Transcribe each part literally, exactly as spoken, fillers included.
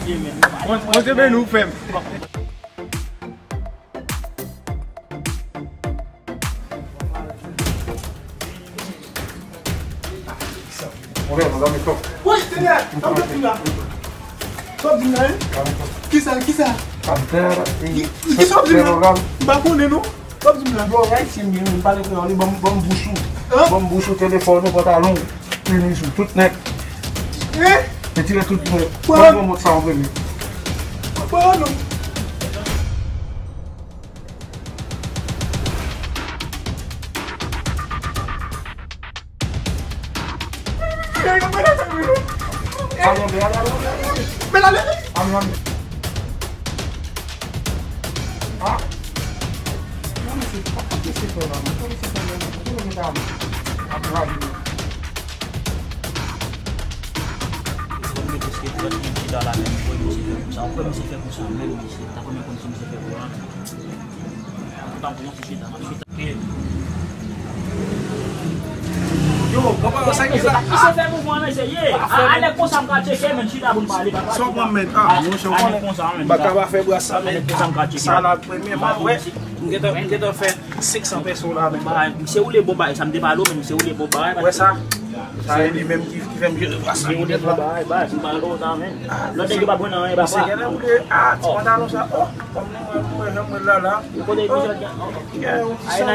Bondye beni w, frè m. Woy, Senyè, sa w ap di m la? Sa w ap di m la, en? Kisa, kisa? Ki, kisa w ap di m la? M pa konnen, non. Sa w ap di m la? Bro, Ayisyen m ye, m pale kreyòl, ban m, ban m bouch ou. Ban m bouch ou, telefòn ou, pantalon ou, tenis ou, tout nèt. Hein? Retire tout nèt. Ban m mont sa an premye. Pardon. Ale, ale, ale, ale. Men ale. Ale, ale. Ah. Non, men se pa, pa kite se fè la, men. Pa kite se fè la, men. Kote nou ta ale? Ap rale, men. Mwen mete se lòt moun ki ta la, men. Mwen mete se fè konsa. Mwen mete se fè konsa, men, mesye. Ta premye konn si misye fè pou la. Mwen ta pran yon ti chita, m ap chita. Yo, papa, sa ki la? Misye fè mouvman, mesye, ye. A, a, nèg konsa m ka tcheke, men chita pou n pale, papa. Sa w pran, men? Ah, monchè, w konnen. Baka pa fè bras sa, men. Nèg konsa m ka tcheke. Sa la, premyèman, wè. M gentan, m gentan fè senk san pèso la, men. Misye woule bon bagay, sa m te pale w, men misye woule bon bagay. Wè sa? Sa e li menm ki, ki fè m jere bras sa. Misye woule bon bagay, baz, m pale w sa, men. Lòt nèg yo pa jwenn anyen, papa. Misye genlè woule, ah, ti pantalon sa, oh. Kòm nou wè, nou wè jan mwen la la. Kote misye gen? Gen yon ti san.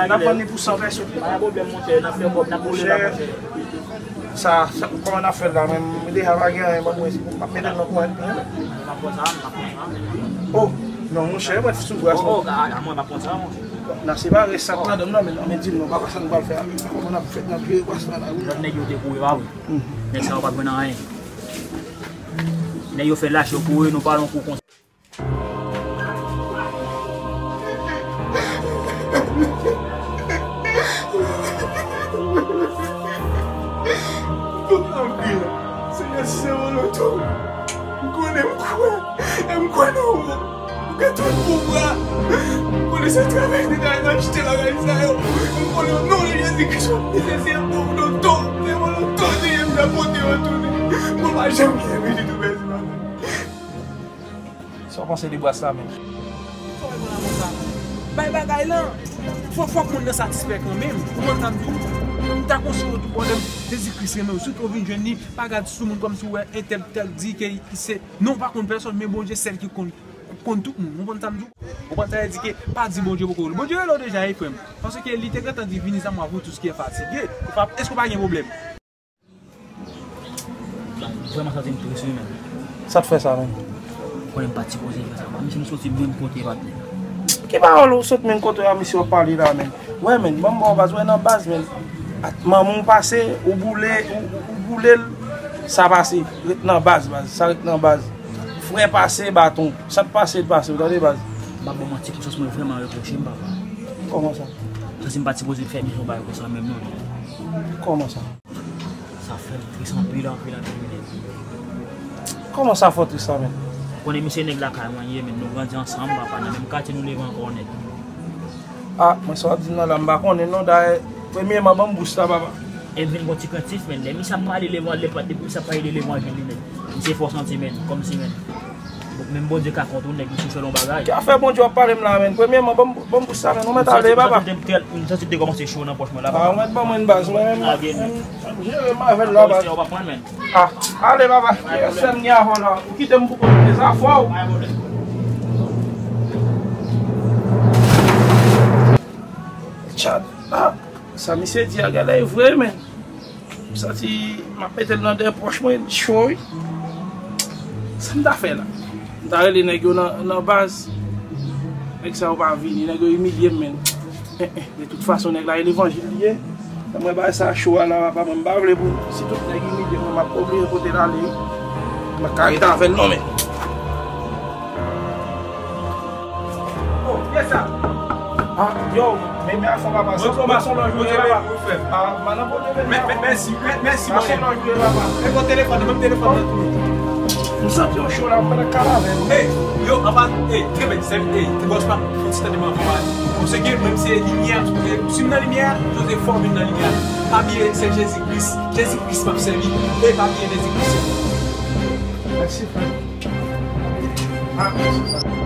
N ap vann li pou san pèso. Pa gen pwoblèm, monchè, n ap fè kòb, n ap boule la, monchè. Sa, sa, kòman n ap fè l la menm? M deja pa gen anyen, ban mwen, m ap mete l nan kwen. M ap pran sa, m ap pran sa. Oh, non, monchè, mwen sou bras mwen. Oh, oh, ah, ah, mwen pa pran sa, monchè. Nan se pa rès sa k ladan m nan, men, men di m non, papa, sa nou pral fè a menm? Kòman n ap fè, n ap jere bras la la, wi. Lòt nèg yo te kouri, pa vre? Nèg sa yo pa jwenn anyen. Nèg yo fè lache, yo kouri, nou pale yon kou konsa. Anpil. Senyè, si se volonte w, m konnen m kwè. E m kwè nan ou. Ou gen tout pouvwa. M konnen se travay li t al achte bagay sa yo. M konnen o non de Jezi Kris w ap mize se pou w nan ton. Se volonte w, Senyè, m t ap pote w tounen. Mwen pa janm gen pitit ou pèdi, papa. Sa w panse de bras la menm? Sa w wè konsa? Bay bagay lan. Fò, fòk moun nan satisfè kanmenm. Ou konn sa m di w? M ta konseye w tou, pwoblèm Jezi Kris renmen w. Sitou w vin jwenn li, pa gad sou moun kòmsi w wè entèl tèl di ke se, non, w pa konn pèsòn, men Bondye sèl ki konn, konn tout moun. Ou konn sa m di w? Ou konn sa vle di ke pa di Bondye poko rele w. Bondye rele w deja, wi, frè m. Paske li te gentan di, vini a mwa, vous tous qui êtes fatigués. Ou pa, èske w pa gen pwoblèm? Vrèman santi m tris wi, men. Sa t fè sa, men? Konnen m pa t sipoze fè sa. Misye, nou soti menm kote, patnè. Ki pawòl ou sot menm kote a, misye, w ap pale la, men? Wè, men, ban m ba w baz, wè nan baz, men. Manman w pase, ou boule, ou, ou, ou boule l, sa pase. Ret nan baz, baz, sa ret nan baz. Frè pase, baton. Sa t pase, l pase, w tande, baz? M pa ba w manti, konsyans mwen vrèman repwoche m, papa. Kòman sa? Santi m pa t sipoze fè misye yon bagay konsa menm, non. Kòman sa? Sa fè m tris anpil, anpil, anpil, men. Kòman sa fè w tris la menm? Konnen misye nèg lakay mwen ye, men nou grandi ansanm, papa, nan menm katye nou leve ankò nèt. Ah, mwen sa w ap di m nan la, m pa konnen non, dayè, premyèman, ban m bous la, papa. E m vin gon ti krentif, men, lè misye ap pale levanjil, lè misye ap pale de levanjil li, men, misye fè w santi, men, kòmsi, men. Menm Bondye ka kont ou, nèg, misye fè l yon bagay. Ki afè Bondye w ap pale m la, menn? Premyèman, ban m, ban m bous sa, menn. Ou mèt ale, papa. M santi m te kòmanse cho nan pòch mwen la, papa. Ah, ou mèt ban mwen baz, mwen menm, m ap jere m avè l la, baz. Ou pa pran, menn. Ah, ale, papa. Ki sèn gen avè w la? Ou kite m pou kont mezafè w. Tchad. Ah, sa misye di a, genlè e vre, menn. M santi m ap mete l nan de pòch mwen, cho wi. Sa m ta fè la? M ta rele nèg yo nan, nan baz. Nèg sa yo pa vini, nèg yo imilye m, men. Eh, eh, de tout fason, nèg la e levanjil li ye. Lè mwen bay sa cho a la, papa, mwen m pa vle pou, si tout nèg imilye mwen, m ap oblije pote l ale wi. M pa ka rete avè l non, men. Oh, yes, sir. Ah, yo, men, men afè papa. Mwen pran mason lan jodi a, papa. Ah, madan Bondye beni. Mè-, mè-, mèsi, mè-, mèsi, mason lan jodi a, papa. E bon telefòn, menm telefòn nan tou. M santi yon cho la, m pral kal avè l. Ey, yo, anba, ey, trè byen, sèvi, ey, bòs pa, fouti tande mwen anvan. Paske mwen, se limyè, si m nan limyè, Jozefò vin nan limyè. Pa bliye, se Jezi Kris, Jezi Kris m ap sèvi, e pa bliye Jezi Kris. Mèsi, frè. Ah,